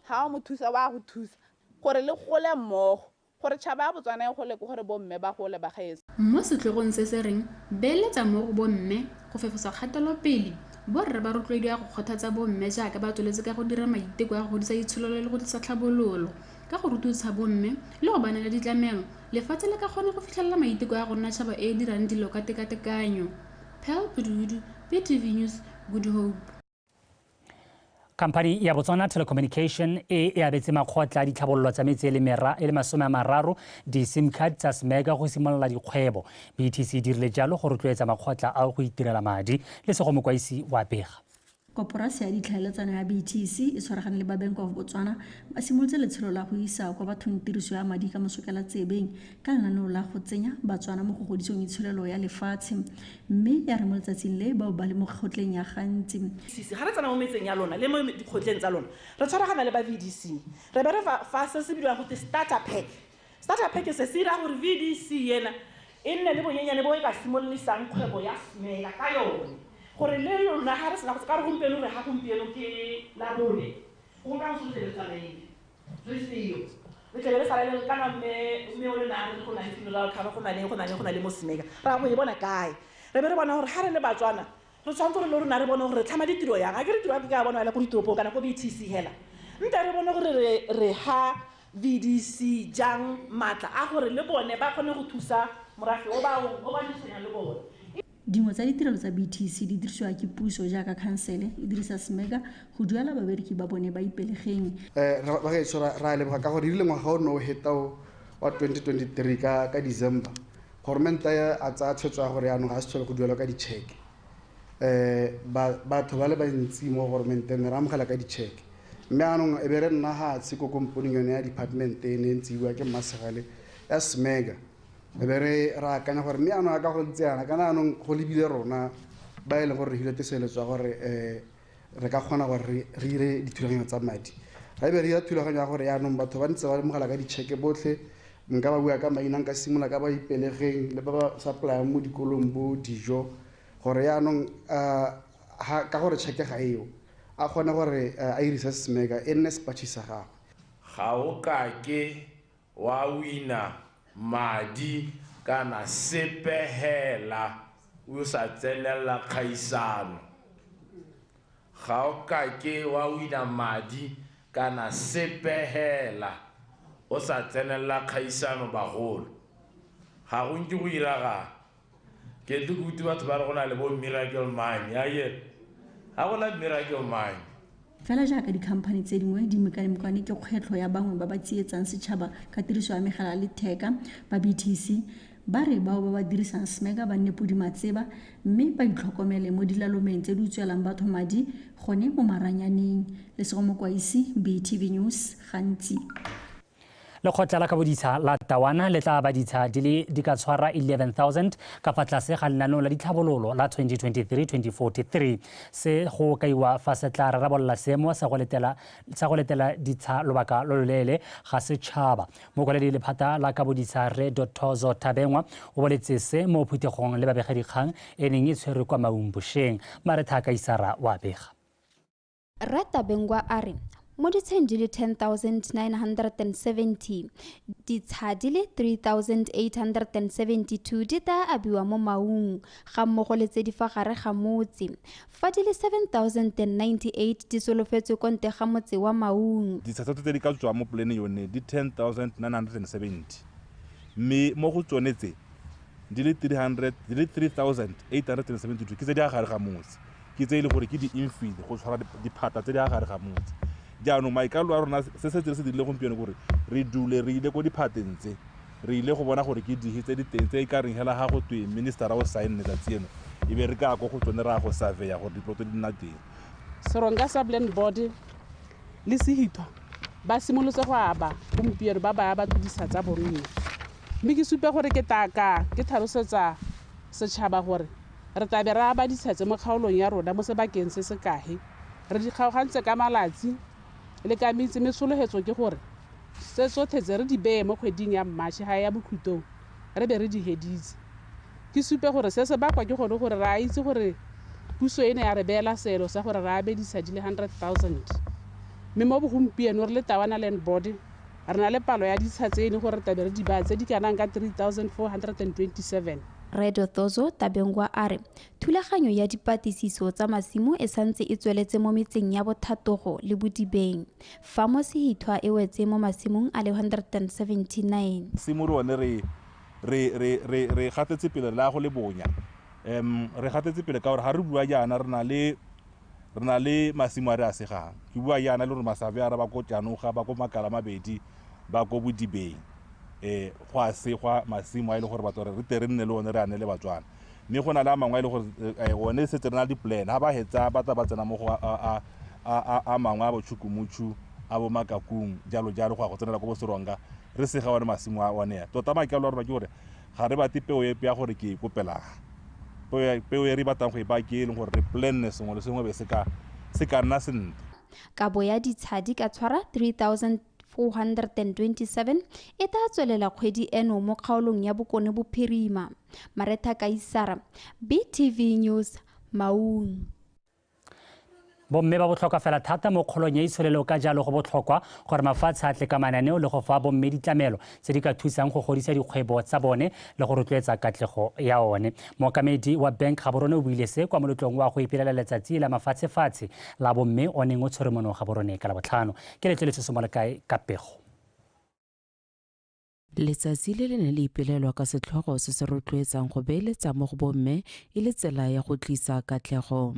Speaker 5: ga o mo thusa wa go thusa gore le gole mmogo, gore tšhaba ya Botswana e gole ke gore bomme ba gole ba gaetso.
Speaker 26: Mo setlhogong se se reng beeletsa mo go bomme go fefosa kgatelopele, borre ba rotloediwa go kgothatsa bomme jaaka ba tsweletse ka go dira maiteko a go godisa itsholelo le go tlisa tlhabololo. Ka go rututsha bomme le go ba neela ditlamelo, lefatshe le ka kgona go fitlhelela maiteko a go nna tšhaba e e dirang dilo ka tekatekanyo. Pearl Pududu, BTV News, Good Hope.
Speaker 1: Khamphani ya Botswana Telecommunication e e abetse makgotla a ditlhabololo tsa metse e le 30 di-SIM card tsa Smega go simolola dikgwebo. BTC e dirile jalo go rotloetsa makgotla ao go itirela madi. Le sego Mokwaisi wa pega.
Speaker 7: Koporasi ya ditlhaeletsano ya BTC e tshwaragane le ba Bank of Botswana ba simolotse letsholo la go isa kwa bathong tiriso ya madi ka mosokela tsebeng ka lenaneo la go tsenya Batswana mo go godisong itsholelo ya lefatshe, mme ya re mo letsatsing le bao ba le mo kgotleng ya gantsi.
Speaker 8: Ga re tsena mo metseng ya lona le mo dikgotleng tsa lona, re tshwaragana le ba VDC, re be re fa se se bidiwang gote starter pack. Starter pack se se dira gore VDC ena e nne le bonyenyane bo e ka simololisang kgwebo ya Smega ka yone, gore le lona ga re sena go ka re gompieno re ga gompieno ke la bone go ka go tle le tsamaile re seo re tle le sala le kana mme o le na re go na le funeral cover, go na le go na le go na le mo Smega ra go e bona kae. Re be re bona gore ga re le Batswana re tshwanetse gore le rona re bone gore re tlhama ditiro yang. A ke re tiro ke ka bona hela ko ditoropong kana ko BTC hela, nte re bone gore re ha VDC jang matla a gore le bone ba kgone go thusa morafe o ba disanya le bone.
Speaker 7: Dingwe tsa ditirelo tsa BTC di dirisiwa ke puso jaaka khansele e dirisa Smega go duela babereki ba bone ba ipelegeng.
Speaker 27: Bagaetsho ra leboga ka gore erile ngwaga o ne o heta wa 2023 ka December, goromente a tsaya tshwetso ya gore yaanong ga se tlhole go duelwa ka ditšheke. Batho ba le bantsi mo goromenteng ne re amogela ka ditšheke, mme yaanong e be re nna gatshe ko komponing yone ya department e ne e ntse e bua ke Mmasegale ya Smega. E be re akanya gore mme yaanong a ka go ntse yana kana yaanong go lebile rona ba e leng gore re hile teseletso ya gore re ka kgona gore re dire dithulaganyo tsa madi. Ra be re dira thulaganyo ya gore yaanong batho ba ntse ba amogela ka ditšheke botlhe, nka ba bua ka maina, nka simolola ka ba ipelegeng le ba ba supplyang mo dikolong bo dijo, gore yaanong ka gore tšheke ga eo a kgone gore a irise Smega e nne sepatšhi sa gagwe.
Speaker 28: Ga o kake wa wina madi kana sepe hela o sa tsenela kgaisano. Ga o kake wa wina madi kana sepe hela o sa tsenela kgaisano bagolo. Ga go nke go iragala. Ke tle ke utlwe batho ba re go na le bo miracle money. Akere ga gona miracle money.
Speaker 7: Fela jaaka dikhamphani tse dingwe di mekamekane ke kgwetlho ya bangwe ba ba tsietsang setšhaba ka tiriso ya megala ya letheka, ba BTC ba re bao ba ba dirisang SMEGA ba nne podimatseba mme ba itlhokomele mo dilalomeng tse di utswelang batho madi gone mo maranyaneng. Lesego Mokwaisi, BTV News, Gantsi.
Speaker 1: Lekgotla la kaboditsha la Tawana le tla aba ditsha di le di ka tshwara 11,000 ka fa tlase ga lenaneo la ditlhabololo la 2023-2043. Se go kaiwa fa se tla rarabolola seemo sa go letela sa go letela ditsha lobaka lo loleele ga setšhaba. Mokwaledi lephata la kaboditsha Rre Dothozo Thabengwa o boletse se mo phuthegong le babegadikgang e neng e tshwerwe kwa Maung bošeng. Maretha Kaisara wa bega.
Speaker 6: Rre Tabengwa a re mo ditsheng di le 10,970, ditsha di le 3,872 di tla abiwa mo Maung ga mmogo le tse di fa gare ga motse, fa di le 7,098 di solofetswe ko ntle ga motse wa Maung.
Speaker 9: Ditsha tsotlhe tse di ka tswang mo planeng yone di 10,970, mme mo go tsone tse di le 3,872 ke tse di a gare ga motse, ke tse e le gore ke di-infill go tshwara diphata tse di a gare ga motse. Jaanong maikalo a rona se se se dirile gompieno gore re dule re ile ko diphateng tse, re ile go bona gore ke dihe tse di teng tse e ka reng hela ga go twe minister o sign letsatsi eno e be re ka ko go tsone ra go surveya gore diploto di nna teng.
Speaker 10: Seronga Sub-Land Board le Sehithwa ba simolotse go aba gompieno ba baya batho ditsha tsa bonno, mme ke supe gore ke taka ke tlhalosetsa setšhaba gore re tla be re aba ditsha tse mo kgaolong ya rona mo sebakeng se se kae, re di kgaogantse ka malatsi le ka metse. Mme tsholofetso ke gore se tsotlhe tse re di beye mo kgweding ya Mmatšhe ga ya bokhutong re be re di heditse. Ke supe gore se se bakwa ke gone gore re a itse gore puso e ne ya re beela seelo sa gore re abe ditsha di le 100,000, mme mo bogompieno re le Tawana Land Board re na le palo ya ditsha tse e leng gore re tlabe re di baya tse di kanang ka 3,427.
Speaker 6: Rre Dothozo Tabengwa a re thulaganyo ya dipatlisiso tsa masimo e santse e tsweletse mo metseng ya Bothatogo le Bodibeng, fa mo Sehithwa e wetse mo masimong a le 179.
Speaker 9: Simo re one re gatetse pele re la go le bonya. Re gatetse pele ka gore ga re bua jaana re na le masimo a re a segang. Ke bua jaana le gore masabe a re ba ko Tjanoga, ba ko Makala Mabedi, ba ko Bodibeng. Go a segwa masimo a e le gore batho re tle re nne le one re a neele Batswana. Mme go na le a mangwe a e le gore one setse re na le di-plan, ga ba hetsa ba tla ba tsena mo go a mangwe a bo Tšhukumutšhu, a bo Makakung, jalo jalo go ya go tsenela ko bo Seronga, re sega one masimo a one a. Tota maikaelelo a rona ke gore ga re batle peo epe ya gore ke e kopelang. Peo e re batlang go e baya ke e leng gore re planne sengwe le sengwe be se ka nna sentle.
Speaker 6: Kabo ya ditsha di ka tshwara 3,427 e tla tswelela kgwedi eno mo kgaolong ya Bokone Bophirima. Maretha Kaisara, BTV News, Maung.
Speaker 1: Bomme ba botlhokwa fela thata mo kgolong ya itsholelo, ka jalo go botlhokwa gore mafatshe a tle ka mananeo le go fa bomme ditlamelo tse di ka thusang go godisa dikgwebo tsa bone le go rotloetsa katlego ya one. Mookamedi wa Bank Gaborone o buile se kwa moletlong wa go ipelela letsatsi la mafatshefatshe la bomme o neng o tshwere mono Gaborone ka Labotlhano. Ke letleletse Somolekae ka pego.
Speaker 11: Letsatsi le le ne le ipelelwa ka setlhogo se se rotloetsang go beeletsa mo go bomme e le tsela ya go tlisa katlego.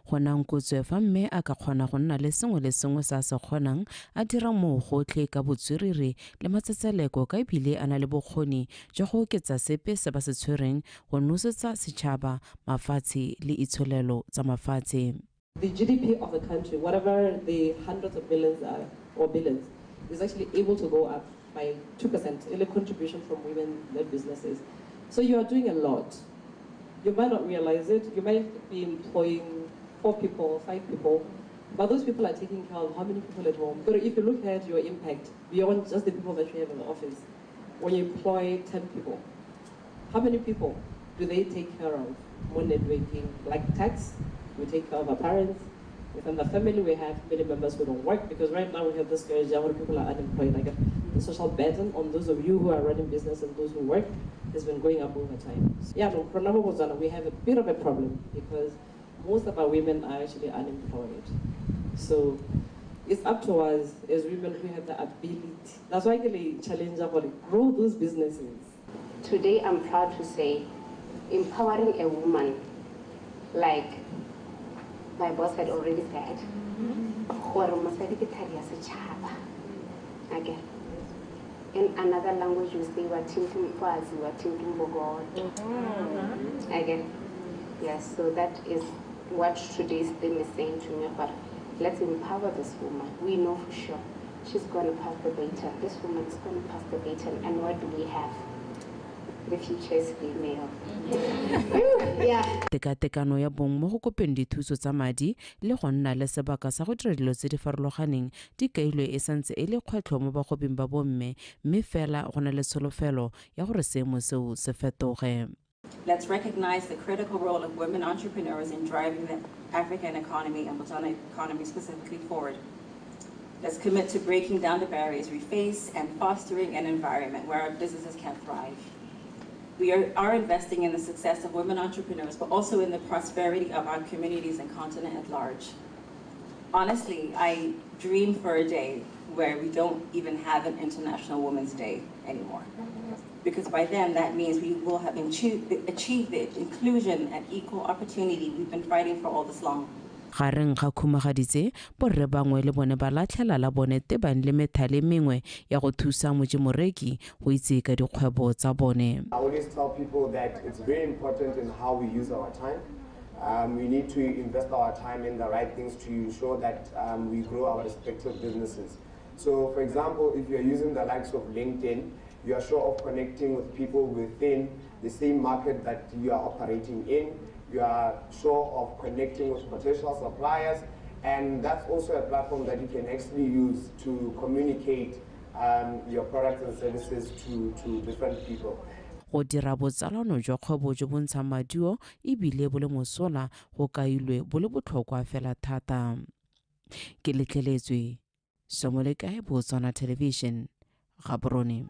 Speaker 11: Go nankotswe fa mme a ka kgona go nna le sengwe le sengwe se a se kgonang a dira moo gotlhe ka botswerere le matsetseleko, ka ebile a na le bokgoni jwa go oketsa sepe se ba se tshwereng go nosetsa setšhaba, mafatshe le itsholelo tsa mafatshe.
Speaker 12: The GDP of the country, whatever the hundreds of millions are, or billions, is actually able to go up by 2% in the contribution from women-led businesses. So you are doing a lot. You might not realize it. You might be employing 4 people, 5 people, but those people are taking care of how many people at home. But if you look at your impact beyond just the people that you have in the office, when you employ 10 people, how many people do they take care of? More networking, like tax, we take care of our parents. Within the family, we have many members who don't work, because right now we have this scourge where people are unemployed. Like the social burden on those of you who are running business and those who work has been going up over time. So, yeah, no, for Botswana, we have a bit of a problem because most of our women are actually unemployed. So it's up to us as women who have the ability. That's why I really challenge about grow those businesses.
Speaker 13: Today, I'm proud to say, empowering a woman, like my boss had already said, Gore mosadi ke thari ya setšhaba. Again. In another language you say wathinta umfazi, wathinta umbokodo. Again. Yes, so that is what today's theme is saying to me. But let's empower this woman. We know for sure she's going to pass the baton. This woman is going to pass the baton. And what do we have? The future is female. Yeah.
Speaker 11: Tekatekano ya bong mo go kopeng dithuso tsa madi le go nna le sebaka sa go dira dilo tse di farologaneng di kailwe e santse e le kgwetlho mo bagwebing ba bomme, mme fela go na le tsholofelo ya gore seemo seo se fetoge.
Speaker 14: Let's recognize the critical role of women entrepreneurs in driving the African economy and Botswana economy specifically forward. Let's commit to breaking down the barriers we face and fostering an environment where our businesses can thrive. We are investing in the success of women entrepreneurs, but also in the prosperity of our communities and continent at large. Honestly, I dream for a day where we don't even have an International Women's Day anymore. Because by then, that means we will have achieved the inclusion and equal opportunity we've been fighting for all this long.
Speaker 11: Gareng ga khumagaditse borre bangwe le bone ba latlhela la bone tebang le methale mengwe ya go thusa mojimoreki go itse ka dikgwebo tsa bone.
Speaker 15: I always tell people that it's very important in how we use our time. We need to invest our time in the right things to ensure that we grow our respective businesses. So, for example, if you're using the likes of LinkedIn, you are sure of connecting with people within the same market that you are operating in. You are sure of connecting with potential suppliers, and that's also a platform that you can actually use to communicate your products and services to different people.
Speaker 11: Go dira botsalano jwa kgwebo jo bo ntshang maduo ebile bo le mosola go kailwe bo le botlhokwa fela thata. Ke letleletswe Somolekae, Botswana Television, Gaborone.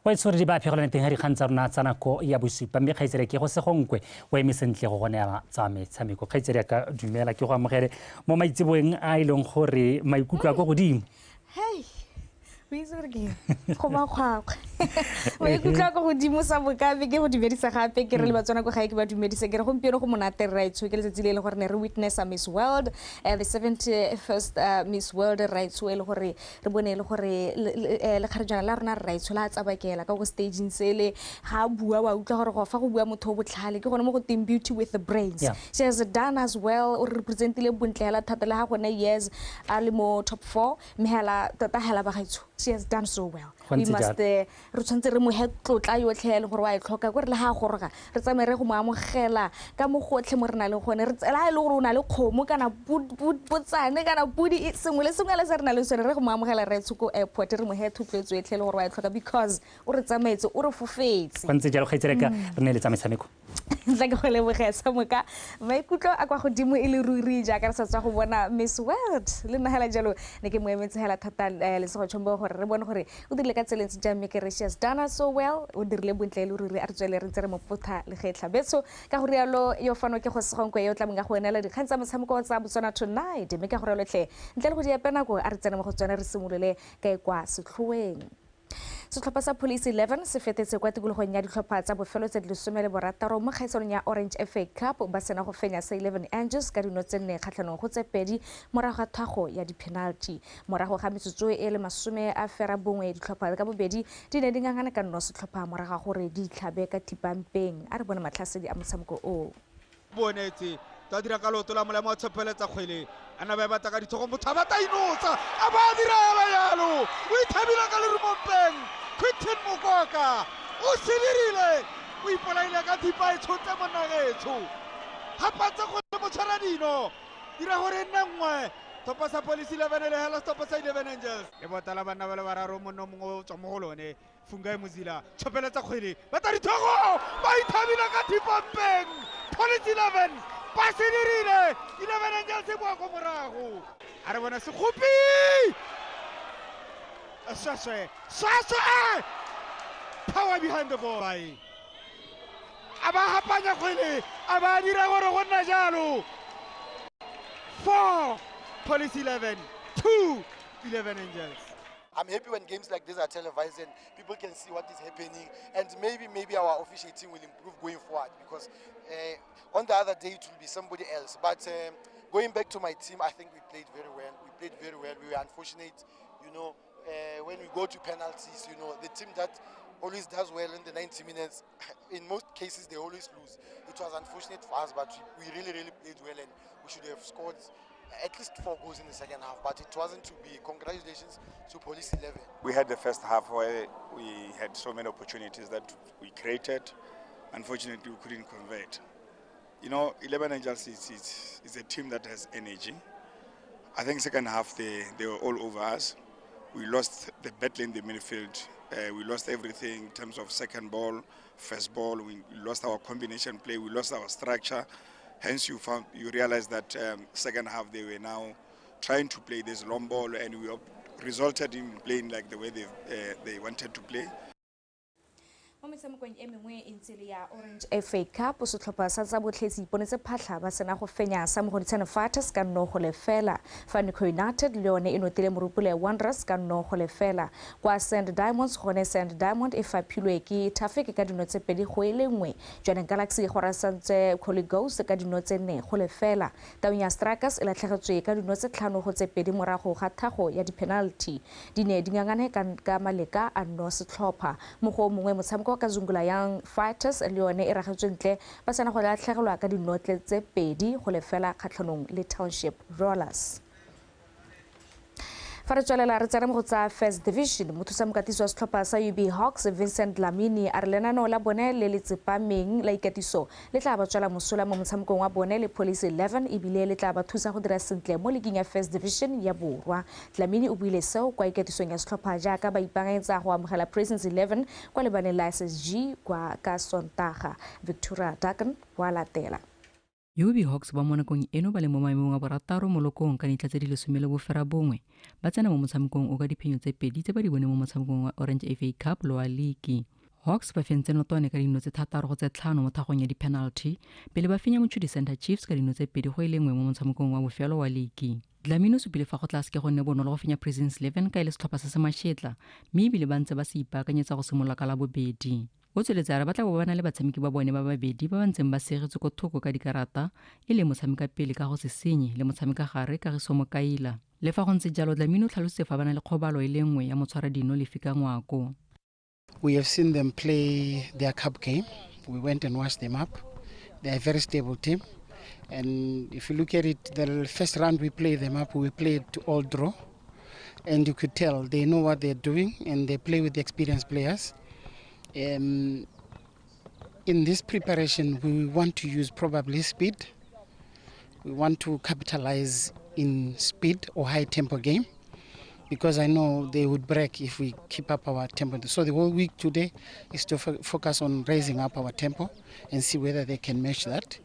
Speaker 1: Wa itshwere di ba phegelane teng ga dikgang tsa rona tsa nako ya bosupa, mme kgaitsedi ke go se gonkwe o eme sentle go neela tsa metshameko. Kgaitsedi ya ka dumela, ke go amogele mo maitseboeng a e leng gore maikutlo a ko godimo.
Speaker 16: Hey, o itse gore ke go makgwakgwa. Maikutlo a ko godimo sa bokabe ke go dumedisa gape ke re le Batswana ko gae ke ba dumedisa ke re gompieno go monate rraetsho ke letsatsi le e leng gore ne re witnessa Miss World, the 71st Miss World rraetsho e le gore re bone e le gore lekgarejana la rona rraetsho la tsabakela ka go stageng sele ga a bua wa utlwa gore go fa go bua motho o botlhale ke gone mo go teng beauty with the brains. She has done as well, o re representile bontle hela thata le ga gone years a le mo top 4 mme hela tota hela bagaetsho. She has done so well. We must re tshwanetse re mo he tlotla yotlhe le gore wa e tlhoka gore le ha goroga re tsamaye re go mo amogela ka mo gotlhe mo re nang le gone re tsela e le gore o na le kgomo kana potsane kana pudi sengwe le sengwe le se re nang le sone re go mo amogela re tsho ko airport re mo he thotloetso etlhe le gore wa e tlhoka because o re tsamaetse o re fofetse.
Speaker 1: Go ntse jalo kgaitsedi ka re ne le tsa metshameko.
Speaker 16: Tla ke go lebogesa moka maikutlo a kwa godimo e le ruri jaaka re sa tswa go bona Miss World le nna hela jalo ne ke mo emetse hela thata Lesego Tshombo gore re bone gore o dirile ka tseleng jang mme ke re she has done so well, o dirile bontle le ruri a re tswele re ntse re mo photha legetlha betso ka go rialo yo fano ke go segonkwe yo tla mong go enela dikgang tsa motshameko tsa Botswana Tonight mme ka go rialo tlhe ntle le go di epe nako a re tsene mo go tsone re simolole ka e kwa setlhoeng. Setlhopha sa Police 11 se fetetse kwa tikologong ya ditlhopha tsa bofelo tse di 16 mo kgaisanong ya Orange FA Cup ba sena go fenya sa 11 Angels ka dino tse 4 kgatlhanong go tse 2 morago ga thago ya di-penalty. Morago ga metsotso e le 91 ditlhopha ka bobedi di ne di ngangana ka nno setlhopha morago ga gore di tlhabe ka thipampeng. A re bone matlhasedi a motshameko o.
Speaker 17: Bonetse ta dira ka leoto la molema wa tshepeletsa kgwele a na ba e batla ka dithogo motho a batla inotsa a ba dira ela yalo o ithabile ka lerumompeng. Quinton Mokoka o se dirile o ipolaile ka thipa e tshotse monagetsho gapatsa go le motshwara dino dira gore e nne nngwe. Thopa sa Police 11 le hela setlhopha sa 11 Angels le botala banna ba le bararo monno mongwe o tswa mo go lone Fungai Mozila tshopeletsa kgwele batla dithogo ba ithabile ka thipampeng. Police 11 ba se dirile 11 Angels e boa ko morago a re bona Sekgopi Saswe, Saswe! Power behind the ball. A ba hapanya kgwele, a ba dira gore go nna jalo. 4, Police 11, 2, 11 Angels.
Speaker 18: I'm happy when games like this are televised and people can see what is happening, and maybe our officiating will improve going forward, because on the other day it will be somebody else. But going back to my team, I think we played very well. We played very well. We were unfortunate, you know, when we go to penalties, you know, the team that always does well in the 90 minutes, in most cases they always lose. It was unfortunate for us, but we really, really played well, and we should have scored at least 4 goals in the second half, but it wasn't to be. Congratulations to Police 11.
Speaker 19: We had the first half where we had so many opportunities that we created. Unfortunately, we couldn't convert. You know, 11 Angels is a team that has energy. I think second half they were all over us. We lost the battle in the midfield. We lost everything in terms of second ball, first ball. We lost our combination play. We lost our structure. Hence, you realize that second half they were now trying to play this long ball, and we resulted in playing like the way they wanted to play.
Speaker 16: Mo metshamekong e mengwe e ntse le ya Orange FA Cup, setlhopha sa tsa botlhe se iponetse phatlha ba sena go fenya sa Mogoditshane Fighters ka 0-0. Fa Nico United le yone e notile Morupule Wanderers ka 0-0. Kwa Sand Diamonds gone Sand Diamond e faphilwe ke Traffic ka dino tse 2-1. Jwaneng Galaxy go rasantse Holy Ghost ka dino tse 4-0. Taung ya Strikers e latlhegetswe ka dino tse 5-2 morago ga thago ya di-penalty. Di ne di ngangane ka maleka a no setlhopha. Mo go mongwe motshameko ka Zungula Young Fighters le yone e ragetswe ntle ba sena go latlhegelwa ka dinotle tse 2-0 kgatlhanong le Township Rollers. Fa re tswelela re tsena mo go tsa First Division, mothusa mokatisi wa setlhopha sa UB Hawks Vincent Dlamini a re lenaneo la bone le le tsepameng la ikatiso le tla ba tswela mosola mo motshamekong wa bone le Police 11, ebile le tla ba thusa go dira sentle mo liging ya First Division ya Borwa. Dlamini o buile seo kwa ikatisong ya setlhopha jaaka ba ipaakanyetsa go amogela Prisons 11 kwa lebaleng la SSG kwa ka Sontaga. Victoria Dakan wa latela.
Speaker 20: UB Hawks ba mo nakong eno ba le mo maemong a borataro mo lokong ka dintlha tse di 19, ba tsena mo motshamekong o ka diphenyo tse 2 tse ba di bone mo motshamekong wa Orange FA Cup le wa League. Hawks ba fentse Notwane ka dino tse 6-5 mo thagong ya di-penalty pele ba fenya Mochudi Center Chiefs ka dino tse 2-1 mo motshamekong wa bofelo wa league. Dlamini o supile fa go tla seke go nne bonolo go fenya Prisons 11 ka e le setlhopha se se mašetla, mme ebile ba ntse ba se ipaakanyetsa go simolola ka la bobedi. O tsweletse a re ba tla bo ba na le batshameki ba bone ba babedi ba ba ntseng ba segetswe ko thoko ka dikarata, e le motshameka pele ka go se senye le motshameka gare Kagiso Mokaila. Le fa go ntse jalo, Dlamini o tlhalositse fa ba na le kgobalo e le nngwe ya motshwaradino Lefika Ngwako.
Speaker 21: We have seen them play their cup game. We went and watched them up. They are a very stable team. And if you look at it, the first round we played them up, we played to all draw. And you could tell they know what they're doing and they play with the experienced players. In this preparation, we want to use probably speed. We want to capitalize in speed or high tempo game, because I know they would break if we keep up our tempo. So the whole week today is to focus on raising up our tempo and see whether they can match that.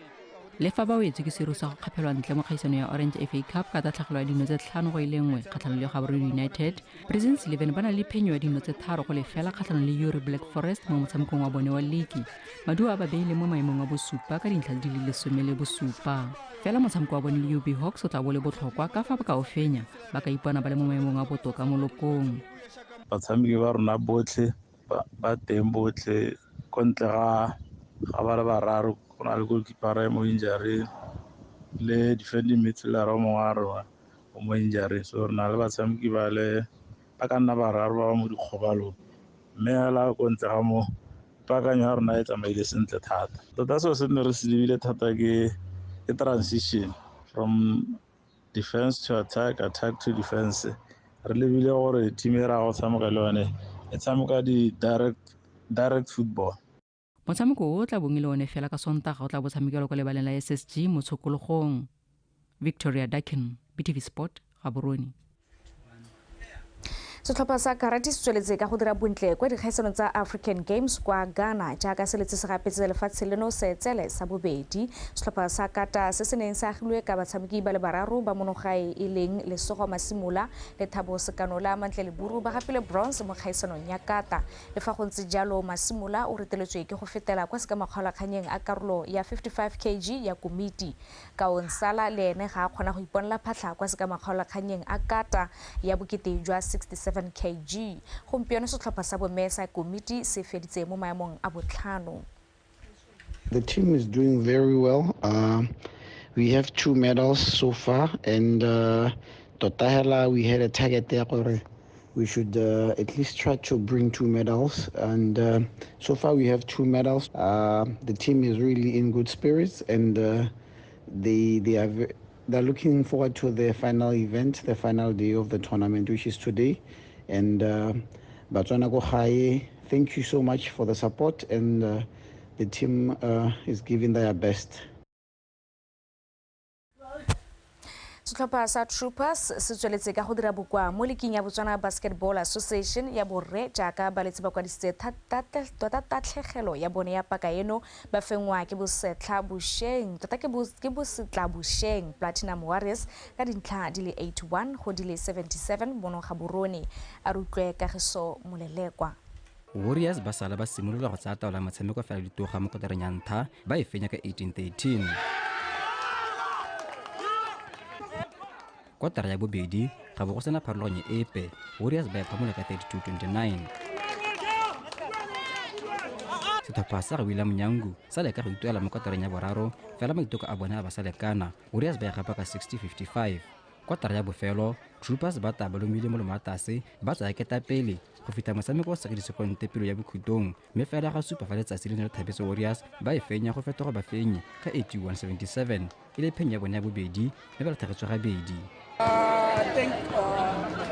Speaker 20: Le fa ba wetswe ke seru sa go kgaphelwa ntle mo kgaisano ya Orange FA Cup ka tatlhegelo ya dino tse 5-1 kgatlhanong le Gaborone United, Prisons 11 ba na le phenyo ya dino tse 3-0 kgatlhanong le Uri Black Forest mo motshamekong wa bone wa league. Maduo a ba beile mo maemong a bosupa ka dintlha di le 17. Fela motshameko wa bone le UB Hawks o tla bo le botlhokwa ka fa ba ka o fenya, ba ka ipona ba le mo maemong a botoka mo lokong.
Speaker 22: Batshameki ba rona botlhe ba teng botlhe ko ntle ga ba le bararo, go na le goalkeeper mo injury le defending midfielder o mongwe wa rona o mo injury, so re na le batshameki ba le ba ka nna bararo ba ba mo dikgobalong, mme hela ko ntle ga mo paakanyo ya rona e tsamaile sentle thata. Tota seo se ne re se lebile thata ke transition from defense to attack, attack to defense. Re lebile gore team e ra go tshameka le yone e tshameka di direct football.
Speaker 20: Motshameko o tla bong e le one fela ka Sontaga o tla bo tshamekelwa kwa lebaleng la SSG mo tshokologong. Victoria Dakin, BTV Sport, Gaborone.
Speaker 16: Setlhopha sa karate se tsweletse ka go dira bontle kwa dikgaisanong tsa African Games kwa Ghana jaaka se letse se gapetse lefatshe leno seetsele sa bobedi. Setlhopha sa kata se se neng se agilwe ka batshameki ba le bararo ba monogae e leng Lesogo Masimola le Thabo Sekanola Mantle Leburu ba gapile bronze mo kgaisanong ya kata. Le fa go ntse jalo, Masimola o reteletswe ke go fetela kwa sekamakgaolakganyeng a karolo ya 55 kg ya komiti. Kaonsala le ene ga a kgona go iponela phatlha kwa sekamakgaolakganyeng a kata ya bokete jwa 67 kg. Gompieno setlhopha sa bomme sa komiti se feditse mo maemong a botlhano.
Speaker 2: The team is doing very well. We have 2 medals so far, and tota hela we had a target there gore we should at least try to bring 2 medals, and so far we have 2 medals. The team is really in good spirits, and they're looking forward to the final event, the final day of the tournament, which is today. And Batswana ko gae, thank you so much for the support, and the team is giving their best.
Speaker 16: Setlhopha sa Troopers se tsweletse ka go dira bokoa mo leking ya Botswana Basketball Association ya borre jaaka baletsi ba kwadisitse tota tatlhegelo ya bone ya paka eno ba fengwa ke bosetla bosheng tota ke bosetla bosheng Platinum Warriors ka dintlha di le 81 go di le 77 mono ga borone. A re utlwe Kagiso Molelekwa.
Speaker 3: Warriors ba sala ba simolola go tsaya taolo ya motshameko fela ditoga mo kotareng ya ntlha ba e fenya ka 18-13. Kotara ya bobedi ga bo go sena pharologanyo epe, Warriors ba e phamola ka 32-29. Setlhopha sa ga William Nyangu sa leka go ituela mo kotareng ya boraro, fela maiteko a bone a ba sa lekana, Warriors ba e gapa ka 60-55. Kotara ya bofelo, Troopers ba taba lomile mo lomatase ba tsaya ketapele go feta motshameko o sa disekonte pelo ya bokhutong, mme fela ga supa fa letsatsi le ne le thabetse Warriors ba e fenya go fetoga bafenyi ka 81-77 e le phenyo ya bone ya bobedi mme ba latlhegetswe gabedi.
Speaker 4: I think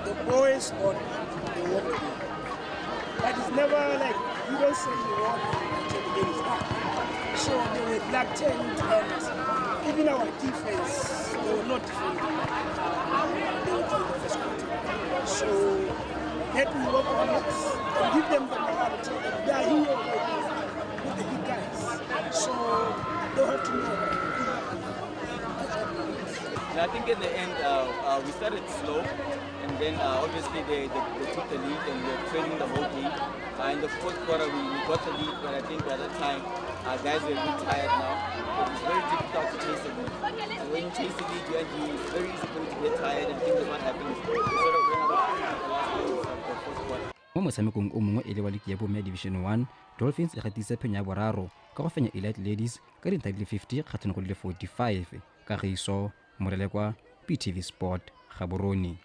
Speaker 4: the boys on the work, but it's never like you don't say you want until the game is done. So they were reluctant, and even our defense, they were not defending. They were doing the first quarter. So let me work on it and give them the morale, tell them they are here already with the big guys. So they'll have to know.
Speaker 5: And I think in the end, we started slow, and then obviously they took the lead, and we were trailing the whole game. In the fourth quarter, we got the lead, but I think by that time, our guys were a bit tired now. It was very difficult to chase the lead. And when you chase the lead, it's very easy for you to get tired, and I think that's what happened. We sort of ran out of steam in the last minutes of the fourth quarter.
Speaker 3: Mo motshamekong o mongwe e le wa liki ya bomme ya Division 1, Dolphins e gatisa phenyo ya boraro ka go fenya Elite Ladies ka dintlha di le 50 kgatlhanong go di le 45. Kagiso Molelekwa, PTV Sport, Gaborone.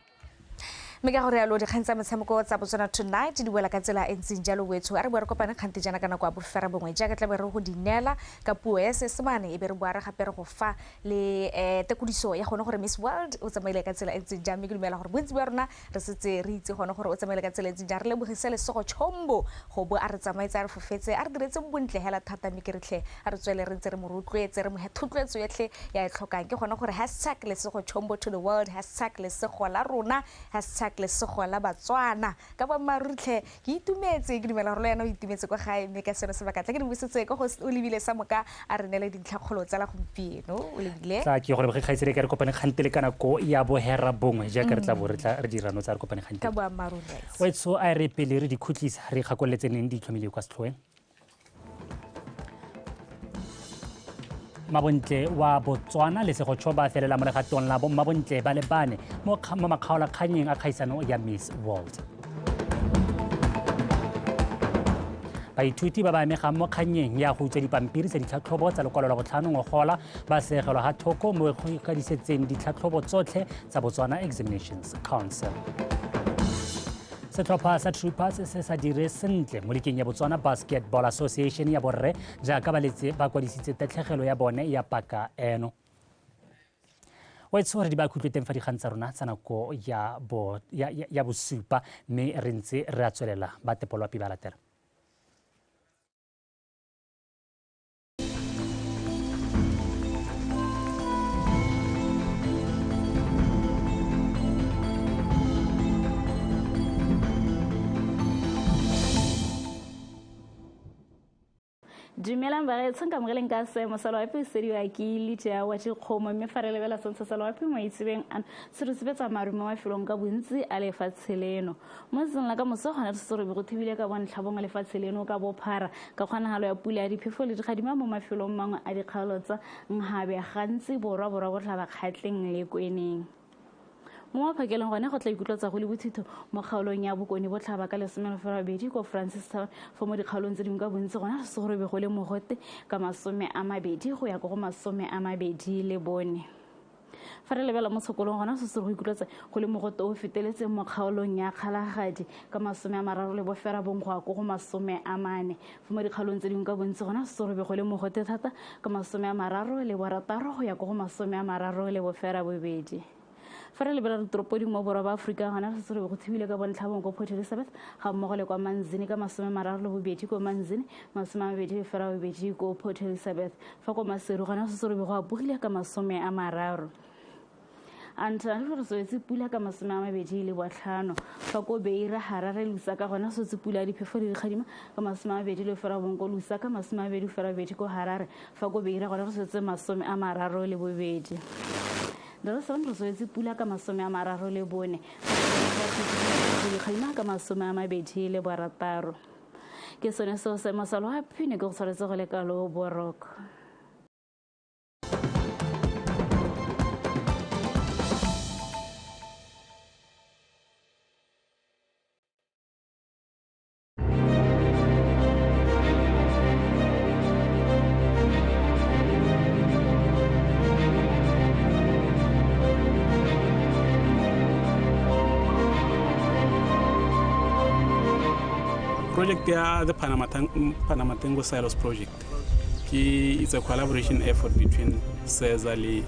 Speaker 16: Mme ka gore yalo dikgang tsa metshameko tsa Botswana Tonight di boela ka tsela e ntseng jalo wetsho. A re boa re kopane kgante jaana ka nako ya bofera bongwe jaaka tla be re go di neela ka puo ya Seesemane, e be re boa re gape re go fa le tekodiso ya gone gore Miss World o tsamaile ka tsela e ntseng jang. Mme ke dumela gore bontsi ba rona re setse re itse gone gore o tsamaile ka tsela e ntseng jang. Re lebogise Lesego Chombo go bo a re tsamaetse, a re fofetse, a re diretse bontle hela thata, mme ke re tlhe a re tswele re ntse re mo rotloetse, re mo thotloetso yotlhe ya e tlhokang. Ke gone gore hashtag Lesego Chombo to the world, hashtag Lesego la rona, hashtag Lesego la Batswana. Ka boammaaruri tlhe ke itumetse, ke dumela gore le wena o itumetse kwa gae, mme ka seno sebaka tla ke di busetse ko go o lebile sa moka a re neele dintlhakgolo tsa la gompieno. O lebile
Speaker 1: tla ke gore boge kgaitsedi ka re kopane kgantele ka nako ya bohera bongwe jaaka re tla bo re tla re dira no tsa re kopane kgantele
Speaker 16: ka boammaaruri.
Speaker 1: Wetso a re pele re dikhutlisa re kgakoletse neng di tlhomile kwa setlhoeng. Mabontle wa Botswana Lesego Chombo a felela mo legatong la bommabontle ba le bane mo makgaolakganyeng a kgaisano ya Miss World. Baithuti ba ba amegang mo kgannyeng ya go utswa dipampiri tsa ditlhatlhobo tsa lekwalo la botlhano ngogola ba segelwa ga thoko mo go ikwadisetseng ditlhatlhobo tsotlhe tsa Botswana Examinations Council. Setlhopha sa Troopers se sa dire sentle mo leking ya Botswana Basketball Association ya borre jaaka baletse ba kwadisitse tatlhegelo ya bone ya paka eno. Wetso re di ba khutlwe teng fa dikgang tsa rona tsa nako ya bosupa, mme re ntse re a tswelela ba tepolwapi ba latela.
Speaker 7: Dumelang bagaetsho, nka amogeleng ka seemo sa loapi sediwa ke litša wa dikgomo, mme fa re lebela sentse sa loapi mo itsebeng ano se re sebetsa maru mo mafelong ka bontsi a lefatshe leno. Mo letsatsing la ka moso gona re setse re be go thibile ka bontlhabongwe lefatshe leno ka bophara ka kgonagalo ya pula ya diphefo le dikgadima mo mafelong mangwe a dikgaolo tsa Nhabe, gantsi borwa, borwa botlhaba, Kgatleng le Kweneng. Mo maphakeleng gone go tla ikutlwatsa go le bothitho mo kgaolong ya Bokone Botlhaba ka 18 ko Francistown, fa mo dikgaolong tse dingwe ka bontsi gona re se gore be go le mogote ka 20 go ya ko go 24. Fa re lebela mo tshokolong gona se se go ikutlwatsa go le mogote o feteletseng mo kgaolong ya Kgalagadi ka 39 go ya ko go 40. Fa mo dikgaolong tse dingwe ka bontsi gona se se gore be go le mogote thata ka 36 go ya ko go 38. Fa re lebela ditoropo dingwe mo borwa ba Aforika gona re setse re be go thibile ka bontlhabong ko Port Elizabeth ga mmogo le kwa Manzini ka 32 ko Manzini, 28 ko Port Elizabeth. Fa ko Maseru gona re setse re be go apogile ka 30. Antananarivo re swetse pula ka 25. Fa ko Beira, Harare, Lusaka gona swetse pula ya diphefo le dikgadima ka 29 ko Lusaka, 28 ko Harare. Fa ko Beira gona re swetse 32. Dar es Salaam re swetse pula ka 34. Dikgadima ka 26. Ke sone seo seemo sa loapi ne ke go tshwaretse go le kalo boroko.
Speaker 8: Project ya the Pandamatenga Silos project. It's a collaboration effort between CESA le